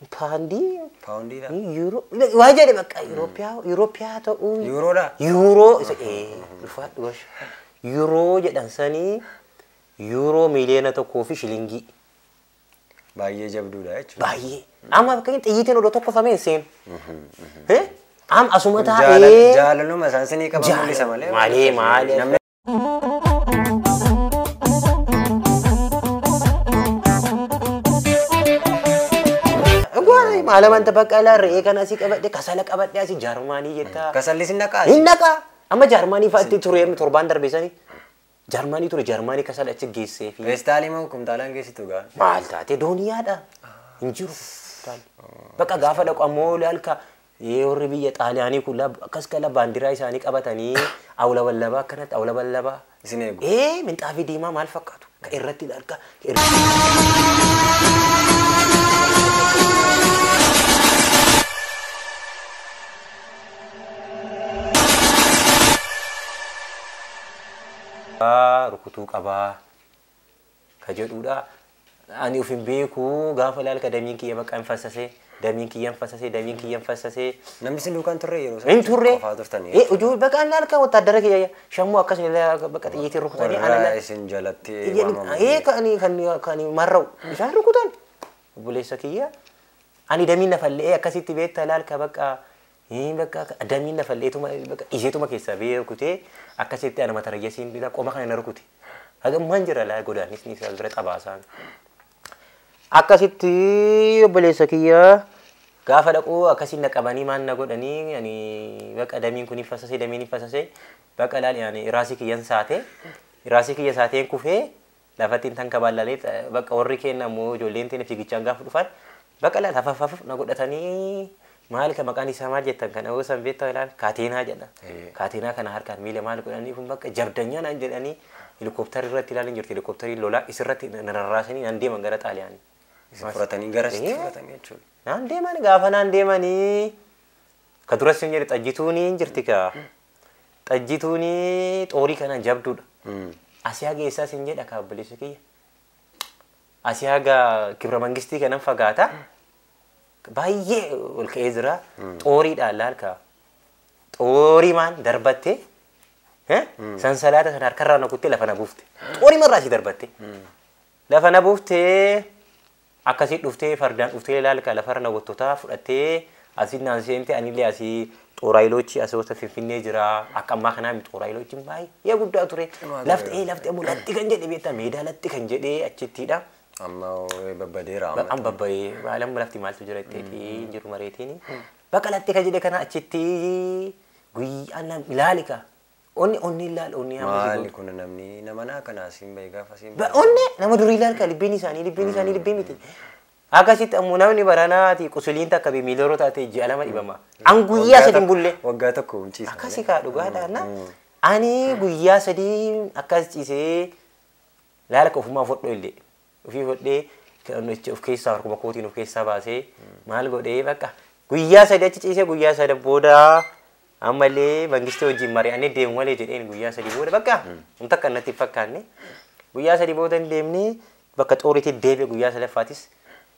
Paandii Paawundiidha. Yuuroo waa jedhe bakka Yuuroopiyaa ta'uu Yuuroodha. Yuuroo isa ulfaadhu gosh yuuroo jedhan sanii yuuroo 1,000,000 fi shilingii. Baay'ee jabduudha jechuudha. Baay'ee. Amma fakkeenya xiyyiitiin odoo tokkofamee hin seenu. Amma asuma taa'ee. Jaalaluma isaan sinii qaban mul'isa malee. Malee malee. Namni Maala wanta baqqalaa re'ee kana asii qabadhe kasala qabadhe asii jaarmaanii jettaa. Kasalli sin naqaa? Hin naqaa. Amma jaarmaanii fa'aatti ture torbaan darbe sanii. Jaarmaanii ture jaarmaanii kasala achi geessee fi. Feestaalii moo kumtaalaan geessitu gaa? Maal taate dooniyaadha. Hin jiru. Bakka gaafa dhaqu ammoo laalka warri biyya Xaaliyaanii kun akkas kala baandiraa isaanii qabatanii awlaballabaa akkanatti awlaballabaa. Isin eegu. Minxaafii diimaa maal fakkaatu? Ka irratti laalka. Rukutuu qabaa ka jedhudha. Ani of hin beeku gaafa laalka damiin kiyya bakka hin fassasee damiin kiyya hin fassasee damiin kiyya hin fassasee. Namni isin duukaan turre yeroo sana? Hin turre. Qofaa turtanii. Ijoo bakka laalka wotaadara kiyya shammuu akkasuma bakka xiyyiitiin rukutanii. Warra isin jalatti waamamu. Kan marra'u isaan rukutan obboleessa kiyya. Ani damiin nafallee akkasitti beektaa laalka bakka bakka damiin nafalleetuma bakka isheetuma keessaa biyya rukutee akkasitti ana mata rayyasiin bila qoma kana na rukute. Hagammaan jira laa godaanis ni isaan bira xabaasaan. Akkasitti obboleessa kiyya gaafa dhaquu akkasiin na qabanii maal na godhanii ani bakka damiin kun hin fassasee damiin hin fassasee bakka laal ani raasii kiyyan saatee raasii kiyya saateen kufee lafatti hin tankabaallalee bakka warri keenya ammoo ijoolleen teenya fiigichaan gaafa dhufan bakka laal hafaafaf na godhatanii maal ka maqaan isaa maal jettan kana osoo hin beektan ilaal kaateenaa jedha. Kaateenaa kana harkaan miila maal godhanii kun bakka jabdanyaa naan jedhanii helikoophtarii irratti ilaalin jirti helikoophtarii lolaa isirratti na rarraasanii naan deeman gara Xaaliyaanii. Isin fudhatanii gara sitti fudhatanii jechuudha. Naan deeman gaafa naan deemanii ka duras hin jedhe xajjituuni hin jirti ka xajjituuni xoorii kanaan jabduudha. Asii haga eessaas hin jedha ka obboleessa kiyya. Asii haga kibra mangistii kanan fagaata. Baay'ee ol ka'ee jira. Xooriidhaan laalka. Xoorii maan darbattee sansalaata sana harkarraa na kuttee lafa na buufte. Xoorii marraa asii darbatte. Lafa na buuftee akkasii dhuftee fardaan dhuftee laalka lafarra na wattootaa fudhattee asii naan seente anillee asii xooraayiloochi asii Finfinnee jira. Akka ammaa kanaa miti xooraayiloochiin baay'ee guddaa ture. Lafti lafti ammoo latti kan jedhe beektaa meedaa latti kan jedhee achittiidha. Amma babbadeera amma. Amma babbadee maalam lafti maaltu jira itteetii jiru mareetiin. Bakka latti kan jedhe kana achitti guyyaa nam ilaali ka. Onni onni ilaali onni amma. Maali kun namni nama naa kana asiin bahe gaafa asiin bahe. Onni nama durii ilaali ka libbiin isaanii libbiin isaanii libbii miti. Akkasitti ammoo namni baranaati qusuliin takka bee miilooroo taate ji'a lama dhibama. An guyyaa sadi hin bulle. Waggaa tokko hin ciisa. Akkasi kaa dhugaadha na. Ani guyyaa sadii akkas ciisee laala ka ofumaa fodhoo illee. Ofii fodhee of keessaa harkuma kootiin of keessaa baasee maal godhee bakka guyyaa sadi achi ciisee guyyaa sada booda ammallee mangistii wajjin mari'annee deemu malee jedheen guyyaa sadi booda bakka wanta akka natti hin fakkaanne guyyaa sadi booda hin deemne bakka xooriitti deebi'e guyyaa sadaffaatis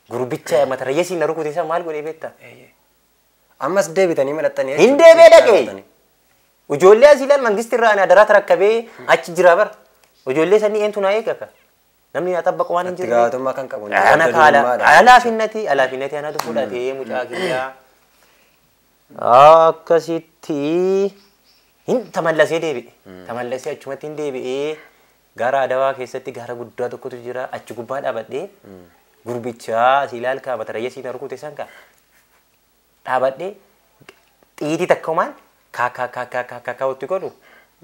gurbicha mata rayyasiin na rukute isa maal godhee beektaa? Ammas deebitanii madhattanii Hin deebi'ee dhaqee. Ijoollee asii ilaal mangistii irraa ani adaraa tarakkabee achi jira bara. Ijoollee sanii eentu naa eega ka? Namni na tabbaqu waan hin Itti jirre. gaafatamummaa kan qabu. Ana kaala alaafinnati alaafinnati anatu fudhatee mucaa kiyyaa. Akkasitti hin tamallasee deebi'e. Tamallasee achumatti hin deebi'ee gara Adawaa keessatti gara guddaa tokkotu jira achi gubbaa dhaabadhee gurbichaa asii ilaalkaa mata rayyasii na rukute san kaa dhaabadhee xiitii takkumaan kaa kaa kaa kaa kaa kaa itti godhu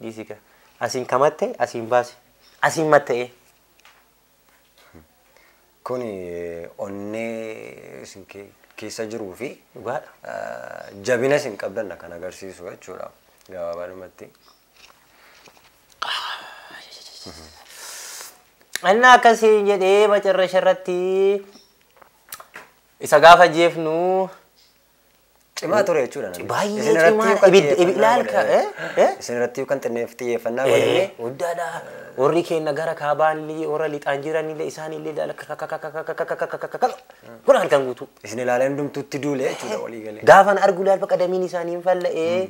dhiisii kaa asiin kamatte asiin baase asiin matta'ee. Kun onnee isin keessa jiruu fi Dhugaadha. jabina isin qabdan kan agarsiisu jechuudha gabaabaadhumatti. Inni akkasiin jedhee macarrasha irratti isa gaafa jeefnu Cimaa ture jechuudha namni. Baay'ee cimaa ibidda ilaalka. Isin irratti kan xiyyeeffannaa godhanii. Guddaadha. Warri keenya gara kaabaan warra lixaan jiranillee isaanillee ilaalka kun halkan guutuu. Isin ilaalee hundumtuutti duule jechuudha walii galee. Gaafan argu ilaal bakka damiin isaanii hin falla'ee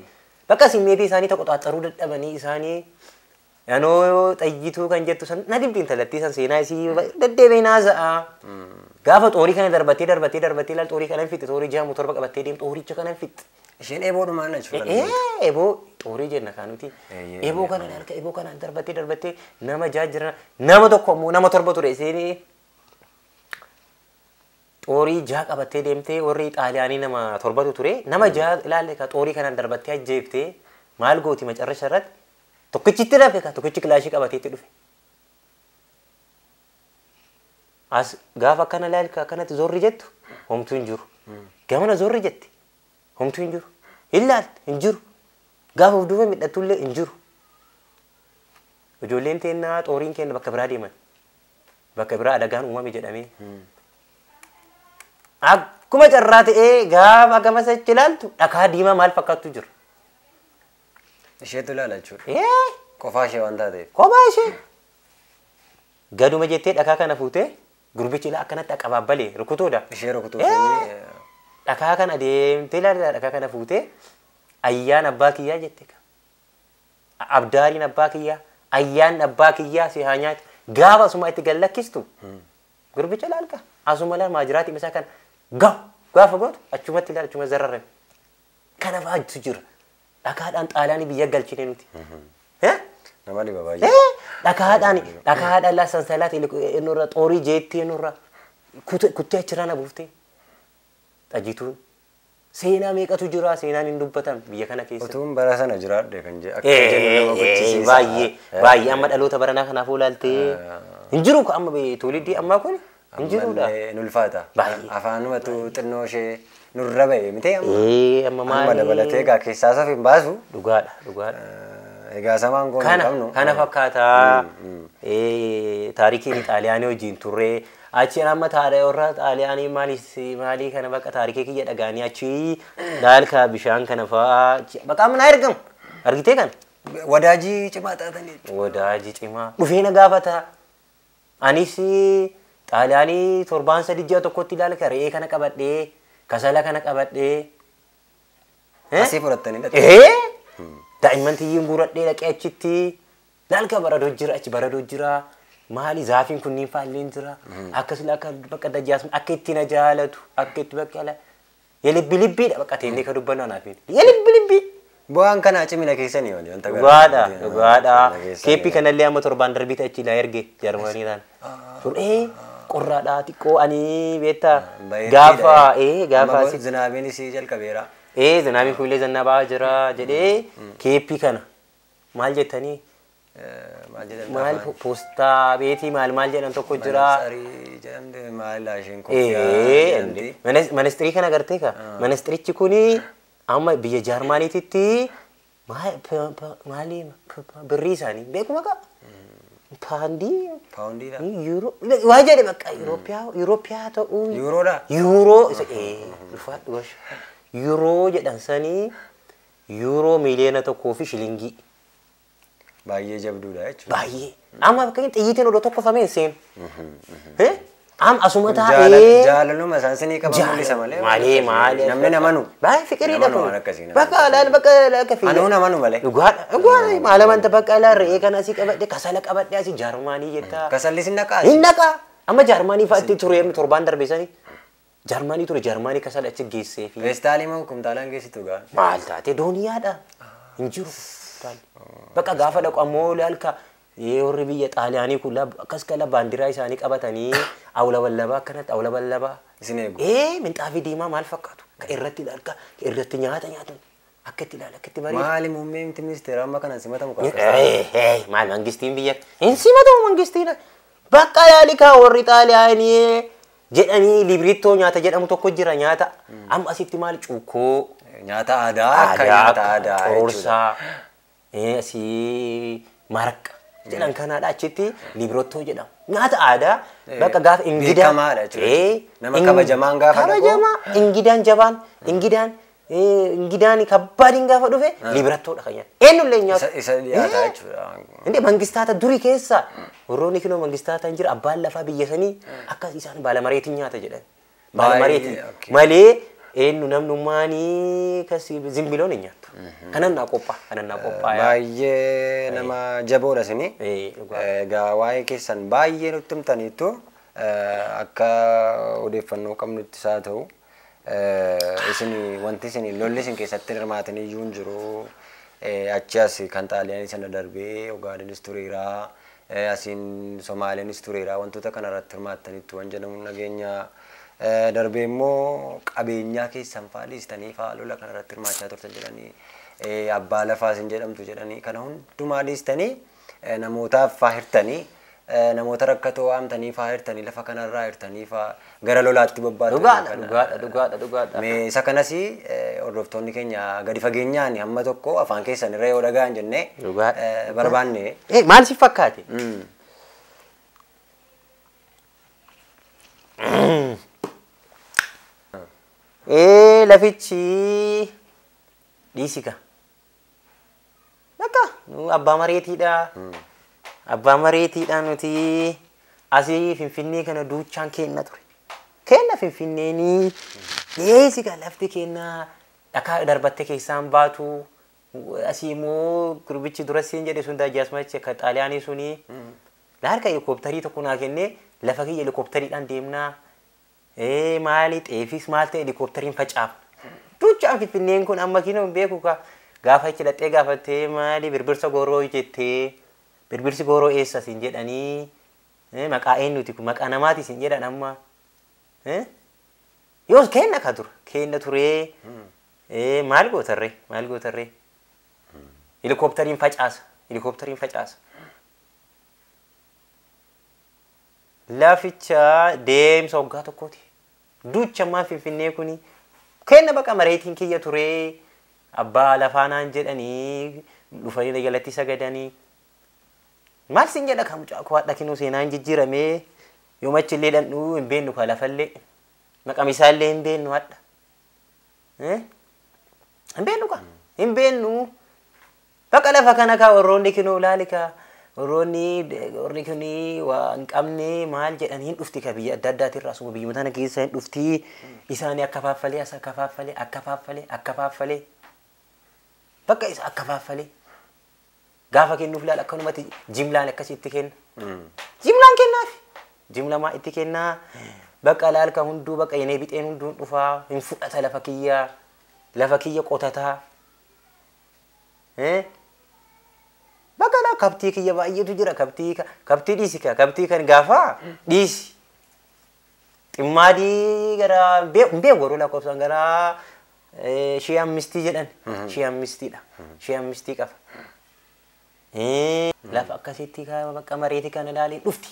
bakka simmeetii isaanii tokko xaaxaruu dadhabanii isaanii yanoo xayyituu kan jettu san na dibdi intalattii san seenaa isii deddeebiin haasa'a. Gaafa xoorii kana darbattee darbattee darbattee ilaal xoorii kana hin fixxe xoorii 6 7 qabattee deemtu xooricha kana hin fixxe. Isheen eeboodhumaan jechuudha. Eeboo xoorii jenna kan nuti. Eeboo kana harka eeboo kanaan darbattee darbattee nama 6 jira nama tokko immoo nama 7 ture isheen xoorii 6 qabattee deemtee warri Xaaliyaanii nama 7 ture nama 6 ilaalle ka xoorii kanaan darbattee ajjeeftee maal gooti macarrasha irratti tokkichitti dhafe ka tokkichi kilaashii qabateetti dhufe. As gaafa akkana ilaalka akkanatti zorri jettu homtuu hin jiru. Gamana zorri jetti homtuu hin jiru. Ilaalte hin jiru. Gaafa of duuba midhattullee hin jiru. Ijoolleen teennaa xooriin keenya bakka biraa deeman. Bakka biraa adagaan uumame jedhamee. Akkuma carraa ta'ee gaafa gama sachi ilaaltu dhakaa diimaa maal fakkaattu jira. Isheetu ilaala jechuudha. Qofaa ishee waan taateef. Kophaa ishee. Gaduma jettee dhakaa kana fuutee gurbichi ilaa akkanatti aqabaabbalee rukutuudha. Ishee rukutuu. Dhakaa kana deemtee ilaala dhakaa kana fuutee ayyaan abbaa kiyyaa jette. Abdaariin abbaa kiyyaa ayyaan abbaa kiyyaa si haa nyaatu gaafa asuma itti gallakkistu gurbicha ilaalka asuma ilaal maajiraatii isaa kana gahu gaafa gootu achumatti ilaal achuma zararame. Kana fa'aatu jira. Dhakaadhaan Xaaliyaanii biyya galchine nuti. Nama dhiba baay'ee. Dhakaadhaan laa sansalaati nurra xoorii jeettee nurra kuttee achirraa na buuftee. Xajjituun seenaa meeqatu jira seenaan hin dubbatan biyya kana keessa. Utuun bara sana jiraadhe kan jedhu akka jennu nama gochisiisa. Baay'ee baay'ee amma dhaloota baranaa kanaaf oolaaltee hin jiru amma tuulidii ammaa kun hin jirudha. Ammallee ulfaata. Afaanumatu xinnoo ishee nurra ba'e miti amma. Amma maali? Amma dabalatee egaa keessaa saf hin baasu. Dhugaadha dhugaadha. Egaa samaan goonu hin qabnu. Kana fakkaataa taarikiin Xaaliyaanii wajjin turre achi amma taadha warra Xaaliyaanii maalii kana bakka taarikii kiyya dhagaanii achi laalka bishaan kana fa'aa bakka amma na ergamu argitee kana. Wadaajii cimaa taatanii. Wadaajii cimaa dhufee na gaafata. Anis Xaaliyaanii torbaan 3 ji'a tokkotti ilaalka re'ee kana qabadhee kasala kana qabadhee. Asii fudhattanii dhaqee. Daa'imman tiyyiin guuradhee dhaqee achitti laalka baradoo jira achi baradoo jira maali zaafiin kunniin faalleen jira akkasuma akka bakka dajaas akka itti na jaalatu akka itti bakka ala yelibbi libbiidha bakka teennee ka dubbannu anaaf yelibbi libbii. Bu'aan kanaa cimina keessanii wali wanta Dhugaadha dhugaadha keeppii kanallee amma torbaan darbiita achi ilaa erge Jarmaniidhaan. Turee qorraadhaa xiqqoo ani beektaa gaafa gaafa zinaabiin isii jalqabeera. Zinaabiin kunillee zannabaa jira jedhee keeppii kana maal jettanii maal poostaa beetii maal maal jedhan tokko jira. Ministirii kana agartee ka ministirichi kuni amma biyya Jaarmaaniititti maali birrii isaanii beekuma qaba. Paandii yuuroo waa jedhe bakka Yuuroopiyaa ta'uu Yuuroodha. Yuuroo isa ulfaadhu gosh. Yuuroo jedhan sanii yuuroo miliyoona 1 fi shilingii. Baay'ee jabduudha jechuudha. Baay'ee. Amma fakkeenya xiyyiitiin odoo tokkofamee hin seenu. Amma asuma taa'ee. Jaalaluma isaan sinii qaban mul'isa malee. Malee malee. Namni namanu. Baay'ee fiqiriidha kun. Bakka alaal bakka akka fiiga. Anuu namanu malee. Dhugaadha. Dhugaadha. Maal amanta bakka alaa re'ee kana asii qabadhee kasala qabadhee asii Jaarmaanii jettaa. Kasalli sin naqaa. Hin naqaa. Amma Jaarmaanii fa'aatti ture torbaan darbe sanii. Jaarmaanii ture Jaarmaanii kasala achi geessee fi. Feestaalii moo kumtaalaan geessitu gaa? Maal taate dooniyaadha. Hin jiru. Bakka gaafa dhaqu ammoo laalka warri biyya Xaaliyaanii kun akkas kala baandiraa isaanii qabatanii awlaballabaa akkanatti awlaballabaa. Isin eegu. Minxaafii diimaa maal fakkaatu? Ka irratti ilaalka ka irratti nyaata nyaatan akka itti ilaala akka itti bareedu. Maali muummeen ministeera amma kanan simatamu kan Maal mangistiin biyya hin simatamu mangistiin bakka laalikaa warri Xaaliyaanii jedhanii librittoo nyaata jedhamu tokko jira nyaata amma asitti maal cuukkoo. Nyaata aadaa akka nyaata aadaa Qororsaa asii marqa jedhan kanaadha achitti librittoo jedhamu. Nyaata aadaa bakka gaafa ingidaan Beekamaadha jechuudha. Nama kabajamaan gaafa dhaqu. Kabajamaa ingidaan jabaan ingidaan Ingidaan kabbaadiin gaafa dhufe libirattoodha kan nyaatu. Eenyullee hin nyaatu. Isa dhiyaataa jechuudha. Inni mangistaata durii keessa warroonni kinoo mangistaata hin jira abbaan lafaa biyya sanii akkas isaan baala mareetiin nyaata jedhan. Baala mareetiin malee eenyu namnummaanii kasi zimbiloon hin nyaattu. Kanan naa qophaa'a. Kanan naa qophaa'a. Baay'ee nama jaboodha isinii. Egaa waa'ee keessan baay'ee nutti himtaniittu akka odeeffannoo qabnutti isaa ta'u isin wanti isin lolli isin keessatti hirmaatan iyyuu hin jiru. Achi as kan Xaaliyaanii sana darbee Ogaadeenis tureera. Asiin Somaaleenis tureera. Wantoota kana irratti hirmaattaniittu waan jedhamu nageenya. Darbee immoo qabeenyaa keessan fa'aa dhiistanii fa'aa lola kana irratti hirmaachaa turtan jedhanii abbaa lafaa isin jedhamtu jedhanii kana hundumaa dhiistanii namootaaf fa'aa hirtanii namoota rakkatoo waamtanii fa'aa hirtanii lafa kanarraa hirtanii fa'aa gara lolaatti bobbaatan. Dhugaadha dhugaadha dhugaadha dhugaadha. Mee isa kanas hordoftoonni keenya gadi fageenyaan hamma tokko afaan keessan irra yoo dhaga'an jennee barbaanne. Maal si fakkaate? Lafichi dhiisika. Bakka abbaa mareetiidha. Abbaa mareetiidha nuti asii Finfinnee kana duuchaan kenna ture. Kenna Finfinneenii dhiisika lafti kenna dhakaa darbattee keessaan baatu. Asii immoo gurbichi dura siin jedhe sun daajjaasmachi akka Xaaliyaanii suni. Laarka helikoophtarii tokko naa kennee lafa kiyya helikoophteriidhaan deemnaa. Maali xeefis maal ta'e helikoophteriin facaafa. Duuchaan Finfinneen kun amma kinoo hin beeku ka gaafa itti dhaqxee gaafattee maali birbirsa gooroo jettee birbirsi gooroo eessa siin jedhanii maqaa eenyuti kun maqaa namaati siin jedhan amma. Yoos kenna ka ture kenna turee maal gootarree maal gootarree helikoophteriin facaasa helikoophteriin facaasa. Laficha deemsa waggaa tokkooti. Duuchammaa Finfinnee kuni kenna baqa mareetiin kiyya turee abbaa lafaa naan jedhanii dhufanii jalatti sagadanii. Maal siin jedha kan mucaa koo hadha kinuu seenaan jijjiiramee yoo machillee dhandhuu hin beennu ka lafallee maqam isaallee hin beennu hadha. Hin beennu ka hin beennu baqa lafa kana ka warroonni kinuu laali ka. Warroonni warri kuni waa hin qabne maal jedhanii hin dhufti ka biyya adda addaatirraa asuma biyyoota kana keessa hin dhufti isaanii akka faaffalee as akka faaffalee akka faaffalee akka faaffalee bakka isa akka faaffalee gaafa kennuuf laal akkanumatti jimlaan akkasitti kenna. Jimlaan kennaafi jimlamaa itti kennaa bakka laal ka hunduu bakka yenee bixeen hunduun dhufaa hin fudhata lafa kiyya qotataa. Bakka kabtii kiyya baay'eetu jira kabtii dhiisi kabtii kan gaafa dhiisi. Ximmaadii gara hin beeku warra lakkoofsaan gara shii ammistii jedhan shii ammistiidha shii ammistii qaba. Lafa akkasitti bakka mareetii kana ilaalee dhufti.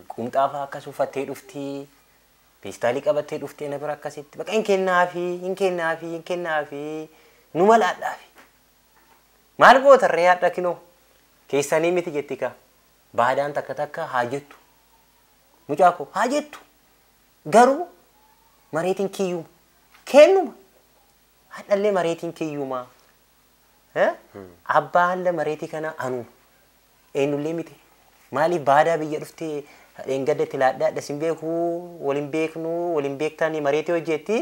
Qumxaa fa'aa akkas uffattee dhufti. Peestaalii qabattee dhufti na bira akkasitti bakka hin kennaafi hin kennaafi hin kennaafi numa laadhaafi. Maal gootarree haadha kinoo? Keessanii miti jetti ka baadaan takka takka haa jettu mucaa koo haa jettu garuu mareetiin kiyyuma kennuma hadhallee mareetiin kiyyuma abbaan mareetii kana anuma eenyullee miti maaliif baadaa biyya dhuftee dheengadda itti laadhaa sin beeku waliin beeknu waliin beektanii mareetii hojjetti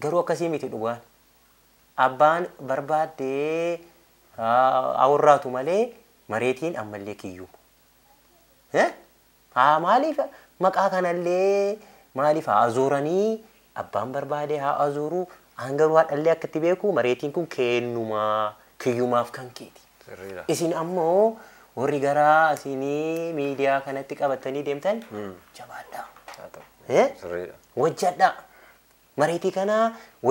garuu akkasii miti dhugaan abbaan barbaaddee awurraatu malee mareetiin ammallee kiyyuma. Haa maaliif maqaa kanallee maaliif haa azuuranii abbaan barbaade haa azuuru hangaruu haadhallee akka itti beeku mareetiin kun kennumaa kiyyumaaf kan keeti. Isin ammoo warri garaa isinii miidiyaa kanatti qabatanii deemtan jabaadhaa. Wajjadhaa. Mareetii kana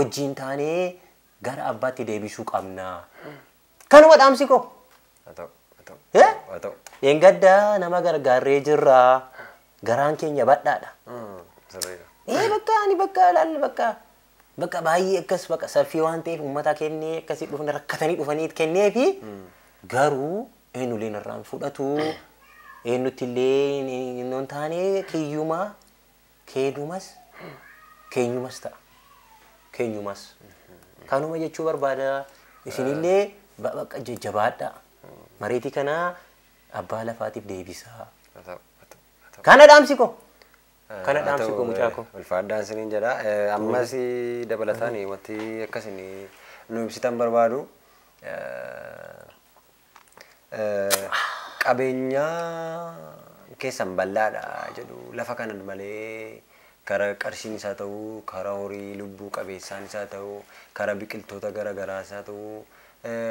wajjin taanee gara abbaatti deebisuu qabna. Kanuma dhaamsi koo. Dheengadda nama gargaarree jirra. Garaan keenya badhaadha. Bakka ani bakka laal bakka bakka baay'ee akkas bakka saffii waan ta'eef uummata kennee akkasii dhufan rakkatanii dhufanii kennee fi garuu eenyullee irraan fudhatu eenyutti illee hin taane kiyyumaa keenyumas keenyumas ta'a. Keenyumas. Kanuma jechuu barbaada. Isinillee bakka jajjabaadha. Mareetii kana abbaa lafaatiif deebisaa. Kana dhaamsi koo. Kana dhaamsi koo mucaa koo. Ulfaadhaan isiniin jedha. Ammas dabalataan wanti akkasin nu ibsitan barbaadu qabeenya keessan bal'aadha jedhu lafa kanan malee karaa qarshiin isaa ta'uu, karaa horii lubbuu qabeessaan isaa ta'uu, karaa biqiltoota garaagaraa isaa ta'uu,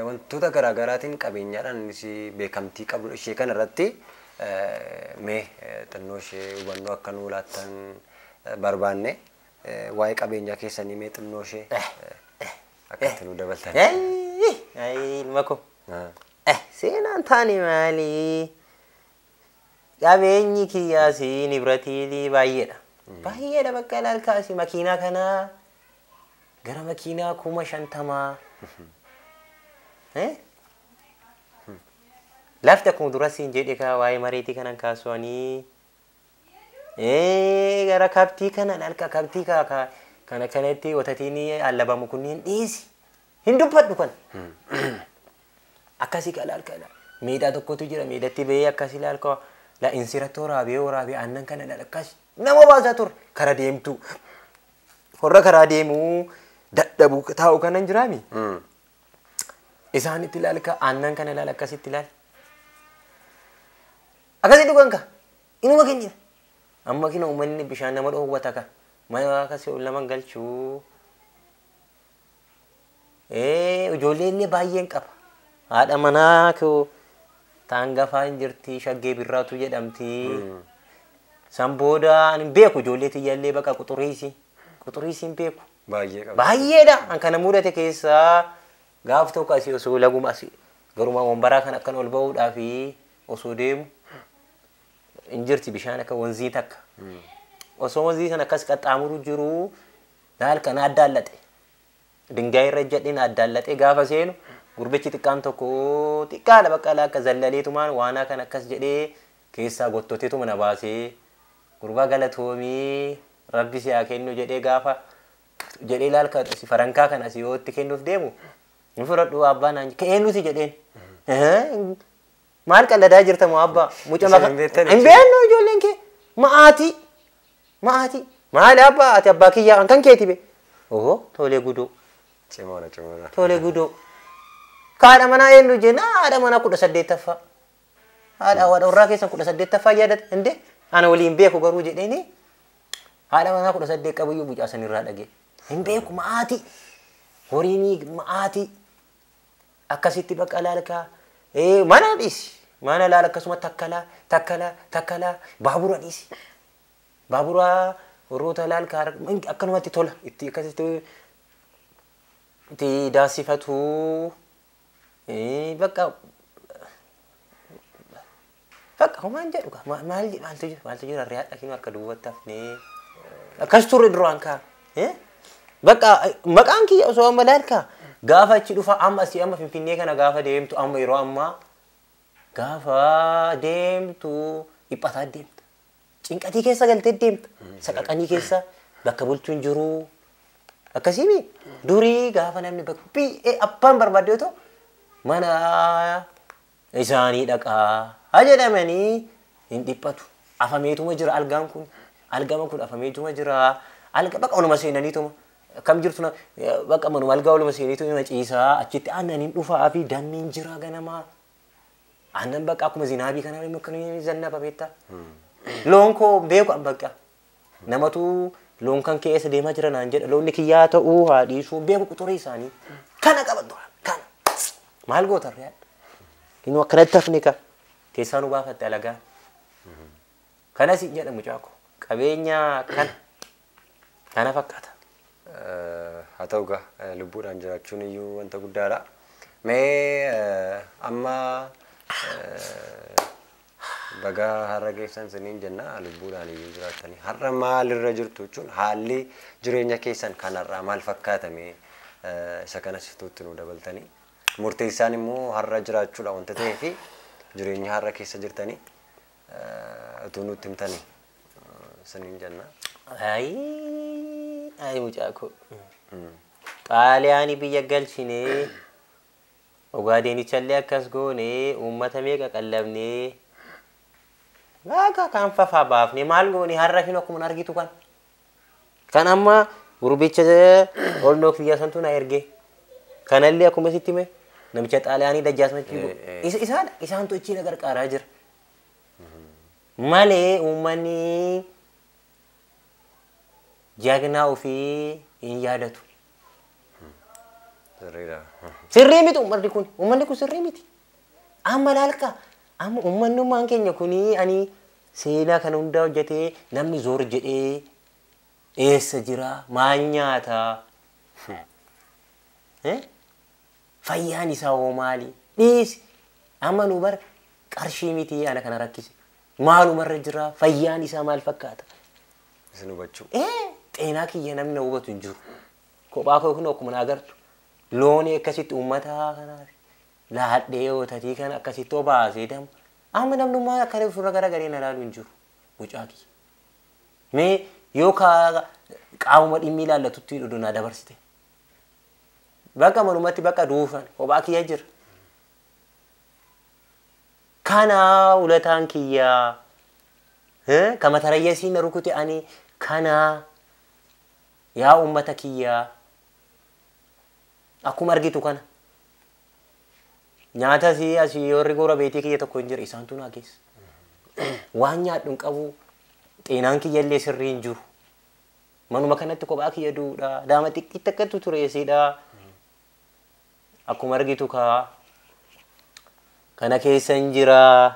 wantoota garaagaraatiin qabeenyaadhaan beekamtii qabdu ishee kanarratti mee xinnoo ishee hubannoo akka nuu laattan barbaanne waa'ee qabeenyaa keessanii mee xinnoo ishee akkatti nuu dabaltan. Ilma koo. Seenaan taane maali? Qabeenyi kiyyaas nibratii baay'eedha. Baay'eedha bakka ilaalkaasi makiinaa kanaa gara makiinaa 50,000. Lafti akkuma dura siin jedhe kaa waa'ee mareetii kanan kaasuanii gara kabtii kana ilaalka kabtii kana kanatti watatiin allabamu kunneen dhiisi. Hin dubbadhu kan. Akkasii ka ilaalka meedaa tokkotu jira meedatti bahee akkas ilaalka la insiratti waraabee waraabee aannan kana ilaala akkas nama baasaa ture kara deemtu. Warra karaa deemuu dadhabuu taa'u kanan jiraami. Isaanitti ilaalka aannan kana ilaala akkasitti ilaala. Akkasitti dhugan ka inuma kennina. Amma kina uummanni bishaan nama dhoowwata ka mana akkasii ol nama galchuu. Ijoollee illee baay'een qaba. Haadha manaa koo taangafaan jirti shaggee birraatu jedhamti. San booda ani hin beeku ijoollee tiyyaallee bakka quxuriisi. Quxuriisi hin beeku. Baay'ee qaba. Baay'eedha. An kana mudate keessaa gaaf tokko asii osoo laguma asii garuma wambaraa kan akkan ol ba'uudhaa fi osoo deemu hin jirti bishaan akka wanzii takka. Osoo wanzii sana akkas qaxxaamuru jiru laal kana addaallaxe. Dingaay irra jedheen addaallaxee gaafa seenu gurbichi xiqqaan tokko xiqqaadha bakka akka zallaleetumaan waanaa kan akkas jedhee keessaa gottoteetuma na baasee gurbaa galatoomii rabbi si haa kennu jedhee gaafa jedhee laalka si farankaa kana si yoo itti kennuuf deemu hin fudhadhu abbaa naan ka'ee nuti jedheen. Maal qalladaa jirta moo abbaa mucaa maka hin beeknu ijoolleen kee ma'aatii ma'aatii maali abbaa ati abbaa kiyyaa kan keeti be ohoo tolee gudoo. Cimoora cimoora. Tolee gudoo. Haadha manaa eenyu jenna haadha manaa 18ffaa. Haadha warraa keessan 18ffaa yaadate indee ana waliin beeku garuu jedheeni haadha manaa 18 qabuyyuu mucaa sanirraa dhagee. Hin beeku ma'aatii. Horiinii ma'aatii. Akkasitti bakka laalkaa mana dhiisi. Mana laala akkasuma takkalaa takkalaa takkalaa baabura dhiisi. Baabura warroota laalkaa akkanumatti tola itti akkasitti itti daasifatu. Bakka bakka homaan jedhu maal maaltu jira maaltu jira riyaadha kinu harka duubatti hafnee akkas turre duraan kaa bakka maqaan kiyya osoo amma laalkaa gaafa achi dhufa amma asii amma finfinnee kana gaafa deemtu amma yeroo ammaa gaafa deemtu dhiphataa deemta cinqatii keessa galtee deemta saqaqanii keessa bakka bultuun jiru akkasiimi durii gaafa namni bakka bi'ee abbaan barbaadde yoo ta'u mana isaanii dhaqaa haa jedhamanii hin dhiphatu. Afameetuma jira algaan kun algama kun afameetuma jira alga bakka oluma seenaniituma akkam jirtu bakka manuma algaa oluma seenaniituma ciisaa achitti aannan dhufaa fi dammiin jira ganamaa. Aannan bakka akkuma zinaabii kanaa akkana zannaba beektaa. Loon koo beeku an bakka namatu loon kan keessa deemaa jira naan jedha loonni kiyyaa ta'uu haa dhiisuu beeku quxurii isaanii kana qaban duraan kana. Maal goota riyaadha? Inni akkanatti hafne ka keessaa nu baafatte alagaa. Kanas jedha mucaa koo qabeenya kana kana fakkaata. Haa ta'u gaa lubbuudhaan jiraachuun iyyuu wanta guddaadha. Mee amma baga har'a geessan siniin jenna lubbuudhaan iyyuu jiraattanii har'a maalirra jirtu jechuun haalli jireenya keessan kan har'aa maal fakkaatame isa kanas tuutti nu dabaltanii. Murteessaan immoo har'a jiraachuudha wanta ta'eef jireenya har'a keessa jirtanii utuu nutti himtanii siniin jenna. Ay mucaa koo. Xaaliyaanii biyya galchinee Ogaadeenichallee akkas goonee uummata meeqa qallabnee Waaqa kan fafaa baafnee maal goone har'a hin akkuma argitu kan. Kan amma gurbicha ol kiyya santu na erge. Kanallee akkuma sitti hime namicha Xaaliyaanii dajjaasmatti isaadha isaantu achi na gargaaraa jira. Malee uummanni jagnaa ofii hin yaadatu. Sirrii miti uummanni kun. Uummanni kun sirrii miti. Amma laalka amma uummanni keenya kuni ani seenaa kana hundaa hojjetee namni zoor jedhee eessa jira maal nyaata fayyaan isaa hoo maali dhiisi amma nu bar qarshii miti ana kana rakkise maalumarra jira fayyaan isaa maal fakkaata. Isin hubachuu. Xeenaa kiyya namni na hubatu hin jiru. Kophaa koo kun akkuma na agartu looni akkasitti uummata kanaaf laadhee hootatii kana akkasitti obaasee damu amma namnummaa akka ofirra garagaree na ilaalu hin jiru mucaa kiyya. Mee yoo qaamuma dhimmi ilaallatutti na dabarsite. Bakka manumatti bakka duufan kophaa kiyya jira. Kana ulataan kiyya kama tarayyasii na rukute ani kana yaa uummata kiyya akkuma argitu kana. Nyaata asii warri gora beetii kiyya tokko hin jiru isaantu naa keessa. Waan nyaadhu hin qabu xeenaan kiyya illee sirrii hin jiru. Manuma kanatti kophaa kiyya duudha. Daama xiqqii takkatu tureessiidha. Akkuma argitu kaa kana keessa hin jira.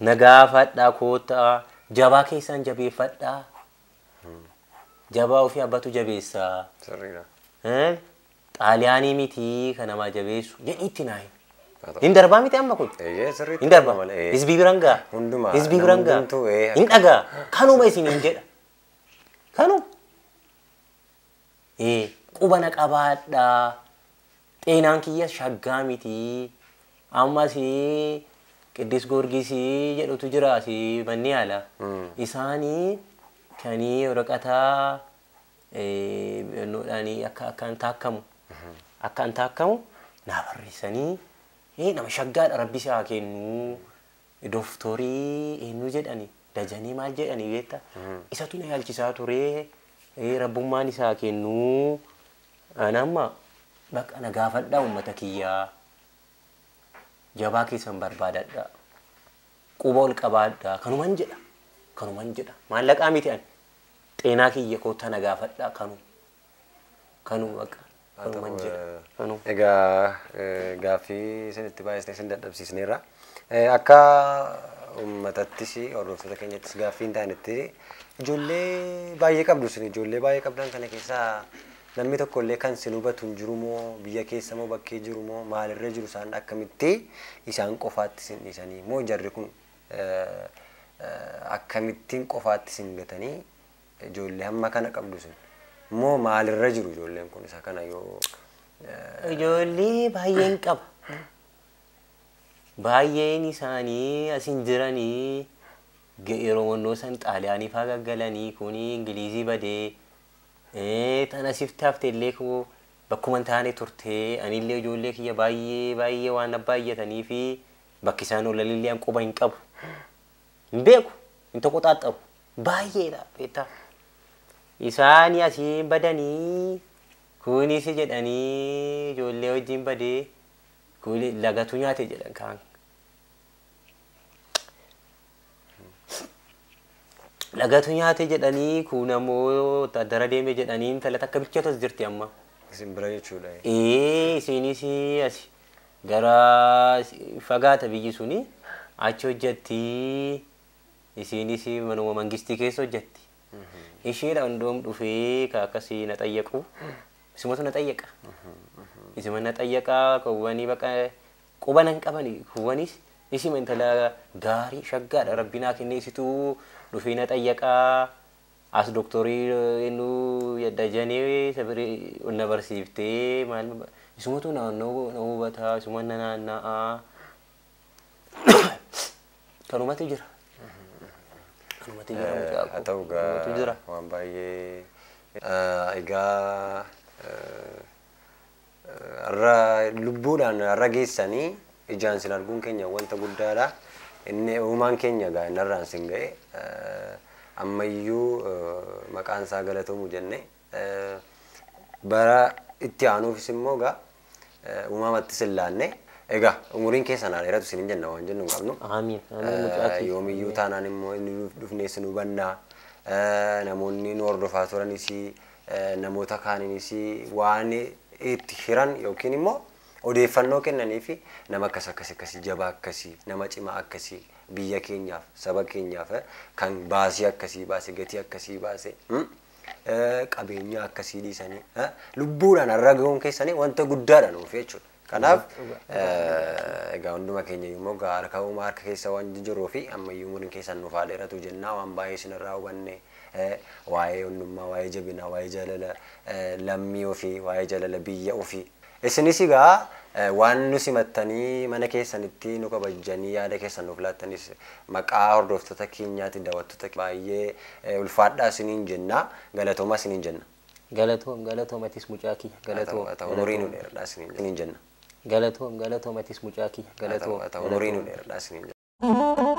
Na gaafadhaa koottaa jabaa keessaan jabeeffadhaa. Jabaa ofii abbatu jabeessaa. Sirriidha. Xaaliyaanii miti kan namaa jabeessu jedhiitti naa himi. Hin darbaa miti amma kun. Hin darbaa. Hizbii biraan ga'a. Hizbii biraan ga'a. Hin dhagaa. Kanuma isiniin jedha. Kanuma. Quba na qabaadhaa. Xeenaan kiyya shaggaa miti. Ammas Qiddus Goorgisii jedhutu jira asii manni yaala. Isaanii kanii waraqataa akka taakkamu akka an taakkamu naa barreessanii nama shaggaadha rabbi isaa kennu dooftorii eenyu jedhani dajanii maal jedhani beektaa isatu na yaalchisaa ture rabbummaan isaa kennu ana amma bakka na gaafadhaa uummata kiyyaa jabaa keessan barbaadadha quba ol qabaadha kanuman jedha maallaqaa miti ani xeenaa kiyya koottaa na gaafadhaa kanuma bakka kanuman jedha kanuma. Egaa gaaffii isinitti baay'isnee isin dadhabsiisneerra. Akka uummatattis hordoftoota keenyattis gaaffii hin taanetti ijoollee baay'ee qabdu isin ijoollee baay'ee qabdan kana keessaa namni tokko illee kan isin hubatu hin jiru moo biyya keessa moo bakkee jiru moo maalirra jiru isaan akkamitti isaan qofaatti isin dhiisanii moo jarri kun akkamittiin qofaatti isin gatanii ijoollee hamma kana qabdu isin moo maalirra jiru ijoolleen kun isa kana yoo Ijoollee baay'een qaba. Baay'een isaanii asin jiranii yeroo wannoo san Xaaliyaanii faa gaggalanii kuni Ingilizii badee tana siif tafte illee koo bakkuma hin taane turtee anillee ijoollee kiyya baay'ee baay'ee waan baay'atanii fi bakki isaan oolanillee an quba hin qabu. Hin beeku hin tokko xaaxaru baay'eedha beektaa. Isaanii asiin badanii kunis jedhanii ijoollee wajjin badee kuni lagatu nyaate jedhan kaan. Lagatu nyaate jedhanii kun ammoo wotaadara deeme jedhanii intala takka bilchaatas jirti amma. Isin bira jechuudha. Isinis asi gara fagaata biyyi suni achi hojjetti isinis manuma mangistii keessa hojjetti. Isheedha hundoom dhufee ka akkasii na xayyaqu isimatu na xayyaqa. Isima na xayyaqa kuwwanii baqa quba nan qabani kuwwanis isima intala gaarii shaggaadha rabbi naa kennee isituu dhufee na xayyaqaa as doktorii eenyu dajanee na barsiiftee maal isumatu na hubataa isuma na naanna'aa kanumatu jira. Kanumatu jira mucaa Haa ta'u kanumatu jira. Waan baay'ee Egaa har'a lubbuudhaan har'a geessanii ijaan sin arguun keenya wanta guddaadha. Inni uumaan keenya egaa inni har'aan sin ga'e ammayyuu maqaan isaa galatoomu jenne bara itti aanuufis immoo egaa uumamatti sin laanne egaa umuriin keessan haa dheeratu sin jenna waan jennu hin qabnu. Amiin. Amiin mucaa kiyya. Yoomiyyuu taanaan immoo inni nuuf dhufnee sin hubannaa namoonni nu hordofaa turanis namoota kaaninis waan itti hiran yookiin immoo odeeffannoo kennanii fi nama akkas akkas akkasii jabaa akkasii nama cimaa akkasii biyya keenyaaf saba keenyaaf kan baasii akkasii baase gatii akkasii baase qabeenya akkasii dhiisanii lubbuudhaan har'a gahuun keessanii wanta guddaadha nuuf jechuudha. Kanaaf egaa hunduma keenya immoo egaa harka uumaa harka keessa waan jiruu fi ammayyuu umuriin keessan nuuf haa dheeratu jennaa waan baay'ee isinirraa hubanne waa'ee onnummaa, waa'ee jabinaa, waa'ee jaalala lammii ofii, waa'ee jaalala biyya ofii. Isinis egaa waan nu simattanii mana keessanitti nu kabajjanii yaada keessan nuuf laattanis maqaa hordoftoota keenyaatti daawwattoota baay'ee ulfaadhaa isiniin jenna galatoomaa isiniin jenna. Galatoom galatoom atis mucaa kiyya galatoom. Umurii nu dheeradhaa isiniin jenna. Galatoom galatoom atis mucaa kiyya galatoom. Umurii nu dheeradhaa isiniin jenna.